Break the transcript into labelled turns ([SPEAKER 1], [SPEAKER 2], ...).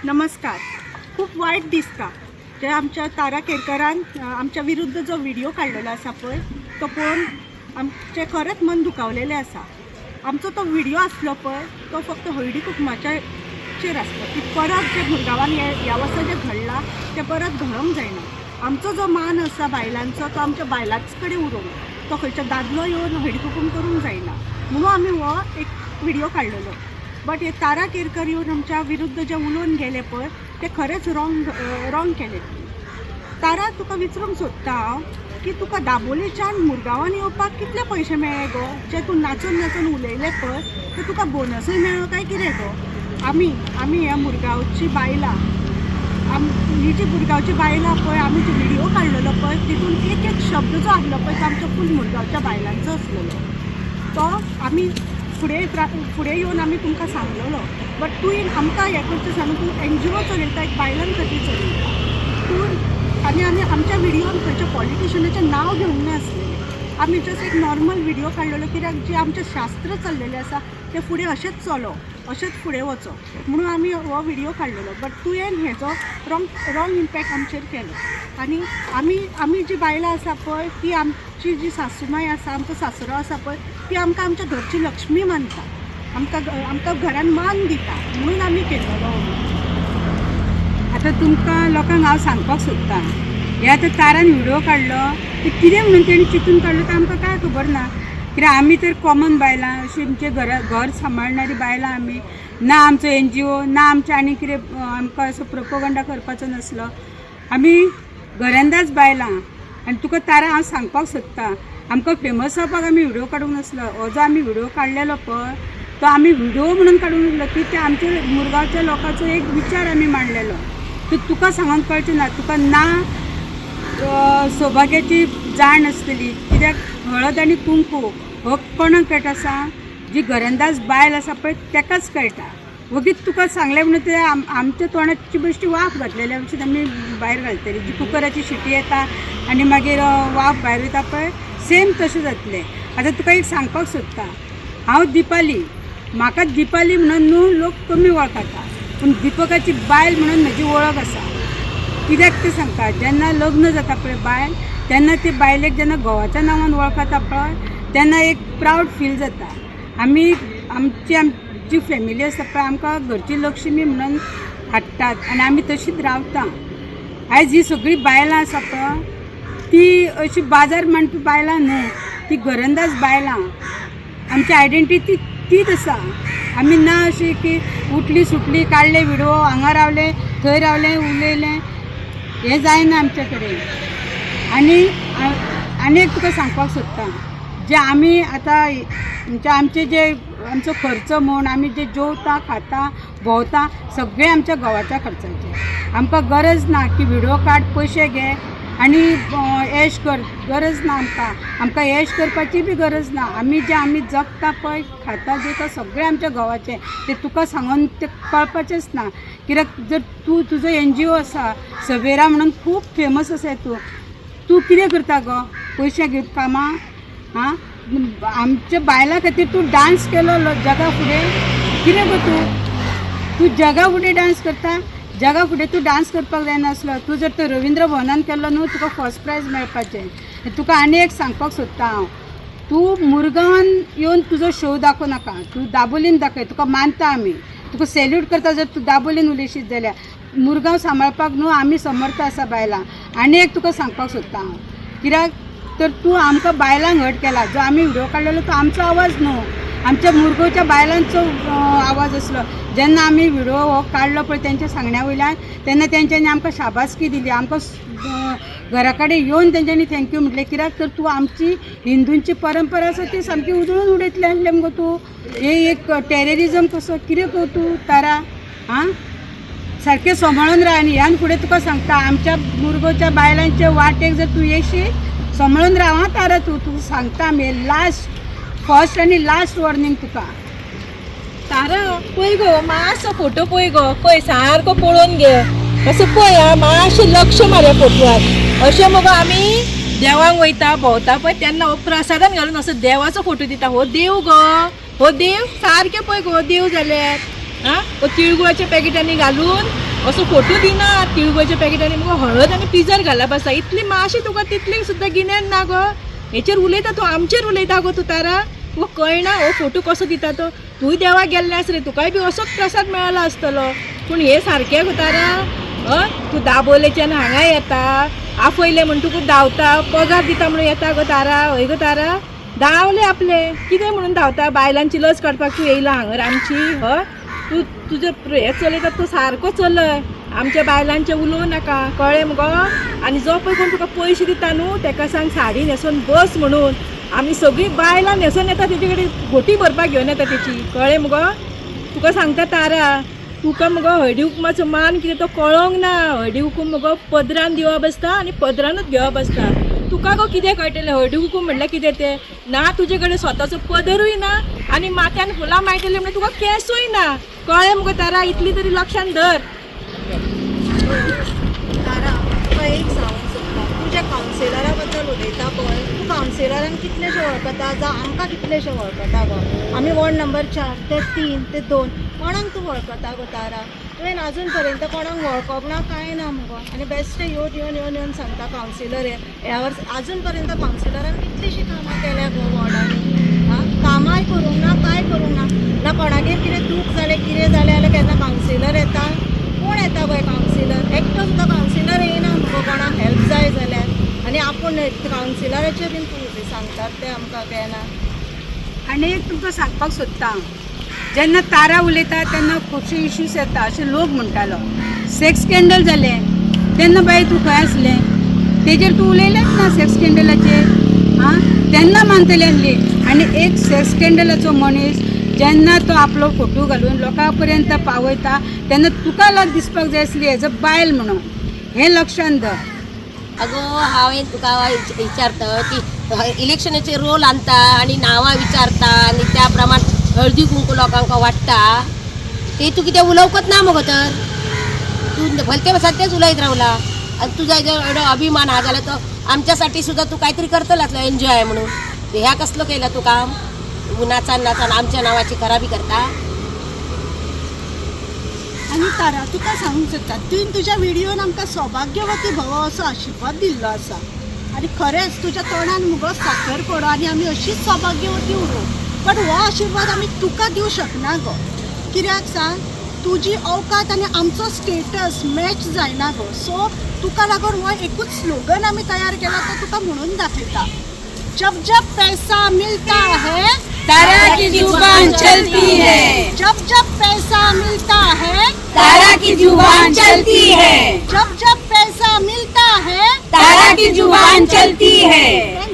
[SPEAKER 1] नमस्कार. खूप वायट दिसता जे आमच्या तारा केरकरान आमच्या विरुद्ध जो व्हिडिओ काडलेलो आसा पळय, तो पळोवन आमचें खरेंच मन दुखावलेलें आसा. आमचो तो व्हिडिओ आसलो पळय, तो फक्त हळदी कुकमाच्या चेर आसलो की परत जे मुरगांवान हे ह्या वर्सा जें घडलां तें परत घडोवंक जायना. आमचो जो मान आसा बायलांचो, तो आमच्या बायलांच कडेन उरोंक, तो खंयचो दादलो येवन हळदी कुकूम करूंक जायना म्हणून आमी हो एक व्हिडिओ काडलेलो. बट हे तारा केरकर येवन आमच्या विरुद्ध जे उलोवन गेले पळय, ते खरेंच रॉंग रॉंग केले. तारा, तुका विचारूंक सोदता हांव की तुका दाबोलेच्यान मुरगांवान येवपाक कितले पयशे मेळ्ळे गो? जे तूं नाचून नाचून उलयलें पळय, ते तुका बोनसूय मेळ्ळो काय कितें गो? आमी आमी ह्या मुरगांवची बायलां, ही जी मुरगांवची बायलां पळय, आमी जो व्हिडिओ काडलेलो पळय, तितून एक एक शब्द जो आसलो पळय, तो आमच्या फूल मुरगांवच्या बायलांचो आसलेलो. तो आमी फुडें फुडें येवन आमी तुमकां सांगलेलो. बट तूं आमकां हें करचें सांगून तूं एनजीओ चलयता, एक बायलां खातीर चलयता तूं. आनी आमी आमच्या व्हिडियोन खंयच्या पॉलिटिशनाचें नांव घेवंक नासलेलें. आमी जस्ट एक नॉर्मल व्हिडिओ काडलेलो, कित्याक जे आमचें शास्त्र चल्लेलें आसा तें फुडें अशेंच चलो, अशेंच फुडें वचो म्हणून आमी हो व्हिडिओ काडलेलो. बट तुवें हेजो रॉंग रॉंग इम्पॅक्ट आमचेर केलो. आनी आमी आमी जी बायलां आसा पळय, ती आमची जी सासूमाय आसा, आमचो सासरो आसा पळय, ती आमकां आमच्या घरची लक्ष्मी मानता, आमकां आमकां घरान मान दिता म्हणून आमी केल्लो हो video.
[SPEAKER 2] आतां तुमकां लोकांक हांव सांगपाक सोदतां, हे आतां तारान व्हिडिओ काडलो ते कितें म्हणून तेणी चिंतून काडलो तें आमकां कांय खबर ना. कित्याक आमी तर कॉमन बायलां, अशीं आमचे घरा घर सांबाळणारी बायलां आमी. ना आमचो एनजीओ, ना आमचें आनी कितें, आमकां असो प्रोपोगंडा करपाचो नासलो. आमी घरांदाज बायलां. आनी तुका तारा हांव सांगपाक सोदतां, आमकां फेमस जावपाक आमी व्हिडिओ काडूंक नासलो. हो जो आमी व्हिडिओ काडलेलो पळय, तो आमी व्हिडिओ म्हणून काडूंक नासलो की ते आमच्या मुरगांवच्या लोकांचो एक विचार आमी मांडलेलो. तो तुका सांगून कळचें ना. तुका ना सौभाग्याची जाण आसतली, कित्याक हळद आनी कुंकू हो कोणाक कळटा आसा? जी घरंदाज बायल आसा पळय, तेकाच कळटा. वगीत तुका सांगलें म्हणून ते आमच्या तोंडाची बेश्टी वाफ घातलेल्या भशेन आमी भायर घालतली. जी कुकराची शिटी येता आनी मागीर वाफ भायर वयता पळय, सेम तशें जातलें. आतां तुका एक सांगपाक सोदता, हांव दिपाली. म्हाका दिपाली म्हणून न्हू लोक कमी वळखता, पूण दिपकाची बायल म्हणून म्हजी वळख आसा. कित्याक तें सांगता, जेन्ना लग्न जाता पळय बायल, तेन्ना ते बायलेक जेन्ना घोवाच्या नांवान वळखता पळय, तेन्ना एक प्रावड फील जाता. आमी आमची आमची फॅमिली आसा पळय, आमकां घरची लक्ष्मी म्हणून हाडटात आनी आमी तशीच रावता. आयज ही सगळीं बायलां आसा पळय, ती अशी बाजार मांडपी बायलां न्हू, ती घरंदाज बायलां. आमची आयडेंटिटी तीच आसा. आमी ना अशी की उठली सुटली, काडले व्हिडिओ, हांगा रावले थंय रावले उलयलें, हें जायना आमचे कडेन. आनी आनी एक तुका सांगपाक सोदता, जे आमी आतां म्हणजे आमचे जे आमचो खर्च म्हूण आमी जे जेवता खाता भोंवता, सगळें आमच्या घोवाच्या खर्चाचेर. आमकां गरज ना की व्हिडिओ काड, पयशे घे आनी एश कर. गरज ना आमकां. आमकां एश करपाची बी गरज ना. आमी जे आमी जगता पळय, खाता जेवता, सगळें आमच्या घोवाचें. तें तुका सांगून तें कळपाचेंच ना. कित्याक जर तूं तुजो एनजीओ आसा सवेरा म्हणून, खूब फेमस आसा तूं. तूं कितें करता गो पयशे घेवन कामां? आं, आमच्या बायलां खातीर तूं डांस केलो जगा फुडें. कितें गो तूं? तूं जगा फुडें डांस करता. जगा फुडें तूं डांस करपाक जायनासलो. तूं जर तो रविंद्र भवनान केल्लो न्हू, तुका फर्स्ट प्रायज मेळपाचें. तुका आनी एक सांगपाक सोदता हांव, तूं मुरगांवान येवन तुजो शो दाखोवं नाका. तूं दाबोलीन दाखय. तुका मानता आमी, तुका सॅल्यूट करता जर तूं दाबोलीन उलयशीत जाल्यार. मुरगांव सांबाळपाक न्हू आमी समर्थ आसा बायलां. आनी एक तुका सांगपाक सोदता हांव, कित्याक तर तूं आमकां बायलांक हर्ट केला. जो आमी व्हिडिओ काडलेलो तो आमचो आवाज न्हू, आमच्या मुरगांवच्या बायलांचो आवाज आसलो. जेन्ना आमी व्हिडिओ हो काडलो पळय तेंच्या सांगण्या वयल्यान, तेन्ना तेंच्यांनी आमकां शाबासकी दिली. आमकां घरा कडेन येवन तेंच्यांनी thank you म्हटलें. कित्याक तर तूं आमची हिंदूंची परंपरा आसा ती सामकी उजळून उडयतलें आसलें मुगो तूं. हे एक टेररिजम कसो कितें गो तूं तारा? आं, सारकें सांबाळून राव. आनी ह्यान फुडें तुका सांगता, आमच्या मुरगांवच्या बायलांचे वाटेक जर तूं येशीत, सांबाळून राव आं तारा तूं. तुका सांगता आमी, लास्ट फर्स्ट आनी लास्ट वॉर्निंग तुका.
[SPEAKER 3] तारा, पळय गो, मातसो फोटो पळय गो. पळय, सारको पळोवन घे असो. पळय आं, मातशें लक्ष मार फोटवार. अशें मगो आमी देवांक वयता भोंवता पळय, तेन्ना हो प्रसादान घालून असो देवाचो फोटो दिता. हो देव गो, हो देव सारकें पळय गो, देव जाल्यार आं, हो तिळगुळाच्या पॅकेटांनी घालून. असो फोटो दिना तिळगुळाच्या पॅकेटांनी मुगो हळद आनी पिजर घालप आसा. इतली मातशी तुका तितली सुद्दां गिन्यान ना गो. हेचेर उलयता तूं, आमचेर उलयता गो तूं तारा. तुका कळना हो फोटो कसो दिता तो. तूंय देवाक गेल्लें आस रे, तुकाय बी असोच प्रसाद मेळ्ळो आसतलो. पूण हे सारकें गो तारा. हय, तूं दाबोलेच्यान हांगा येता, आफयलें म्हण तुका धांवता, पगार दिता म्हणून येता गो तारा. हय गो तारा, धांवले आपले कितें म्हणून धांवता? बायलांची लज काडपाक तूं येयला हांगर आमची. हय, तूं तुजें हें चलयता तो सारको चलय, आमच्या बायलांचें उलोवं नाका, कळ्ळें मुगो? आनी जो पळय कोण तुका पयशे दिता न्हू तेका सांग साडी न्हेसोन बस म्हणून. आमी सगळीं बायलां न्हेसोन येता तेजे कडेन, घोटी भरपाक घेवन येता तेची, कळ्ळें मुगो? तुका सांगता तारा, तुका मुगो हळदी कुकमाचो मान कितें तो कळोंक ना. हळदी कुकूम मुगो पदरान दिवप आसता आनी पदरानूच घेवप आसता. तुका गो कितें कळटलें हळदी कुकूम म्हणल्यार कितें तें? ना तुजे कडेन स्वताचो पदरूय ना आनी माथ्यान फुलां माळटलीं म्हणल्यार तुका केंसूय ना, कळ्ळें मुगो तारा? इतली तरी लक्षान धर.
[SPEAKER 1] तारा, तुका एक सांगूंक सोदता, तूं ज्या कावन्सिलरा बद्दल उलयता पळय, तूं कावन्सिलरांक कितलेशे वळखता, जावं आमकां कितलेशे वळखता गो? आमी वॉर्ड नंबर 4 ते 3 ते 2 कोणाक तूं वळखता गो तारा? तुवें आजून पर्यंत कोणाक वळखोंक ना, कांय ना मुगो. आनी बेश्टें येवन येवन येवन येवन सांगता कावन्सिलर हे. ह्या वर्स आजून पर्यंत कावन्सिलरान कितलींशीं कामां केल्या गो वॉर्डांनी? आं, कामांय करूंक ना, कांय करूंक ना. ना कोणागेर कितें दूख जालें, कितें जालें जाल्यार केन्ना कावन्सिलर येता? कोण येता पळय कावन्सिलर? एकटो सुद्दां कावन्सिलर येयना मुगो कोणाक हेल्प जाय जाल्यार. आनी आपूण कावन्सिलराचेर बीन तूं सांगतात तें आमकां कळना.
[SPEAKER 2] आनी एक तुमकां सांगपाक सोदता, जेन्ना तारा उलयता तेन्ना खुबशे इश्यूज येता अशें लोक म्हणटालो. सेक्स स्कँडल जालें तेन्ना बाई तूं खंय आसलें? तेजेर तूं उलयलेंच ना सेक्स स्कँडलाचेर. आं, तेन्ना मानतली आसली. आनी एक सेक्स स्कँडलाचो मनीस जेन्ना तो आपलो फोटो घालून लोकां पर्यंत पावयता तेन्ना तुका लज दिसपाक जाय आसली एज अ बायल म्हणून, हें लक्षान धर.
[SPEAKER 4] अगो हांवें तुका विचारता की इलेक्शनाचे रोल आणता आणि नावां विचारता आणि त्या प्रमाण हळदी कुंकू लोकांक वाटता, ते तूं कितें उलोवकच ना मगो. तर तूं भलते सद्याच उलयत रावला आणि तुझा जर एवढो अभिमान हा जाल्यार तो आमच्यासाठी सुद्धा तूं काहीतरी करतलो आसलो एन्जॉय म्हणून. ह्या कसलो केला तूं काम? नाचान नाचान आमच्या नावाची खराबी करता.
[SPEAKER 1] आनी तारा, तुका सांगूंक सोदता, तुवें तुज्या व्हिडियोन आमकां सौभाग्यवती भव असो आशिर्वाद दिल्लो आसा. आनी खरेंच तुज्या तोंडान मुगो साकर पडो आनी आमी अशीच सौभाग्यवती उरूं. बट हो आशिर्वाद आमी तुका दिवं शकना गो. कित्याक सांग, तुजी अवकात आनी आमचो स्टेटस मॅच जायना गो. सो तुका लागून हो एकूच स्लोगन आमी तयार केला, तो तुका म्हणून दाखयता. जब जब पैसा मिलता है
[SPEAKER 2] तारा की जुबान चलती है.
[SPEAKER 1] जब जब पैसा मिलता है
[SPEAKER 2] तारा की जुबान चलती है.
[SPEAKER 1] जब जब पैसा मिलता है
[SPEAKER 2] तारा की जुबान चलती है.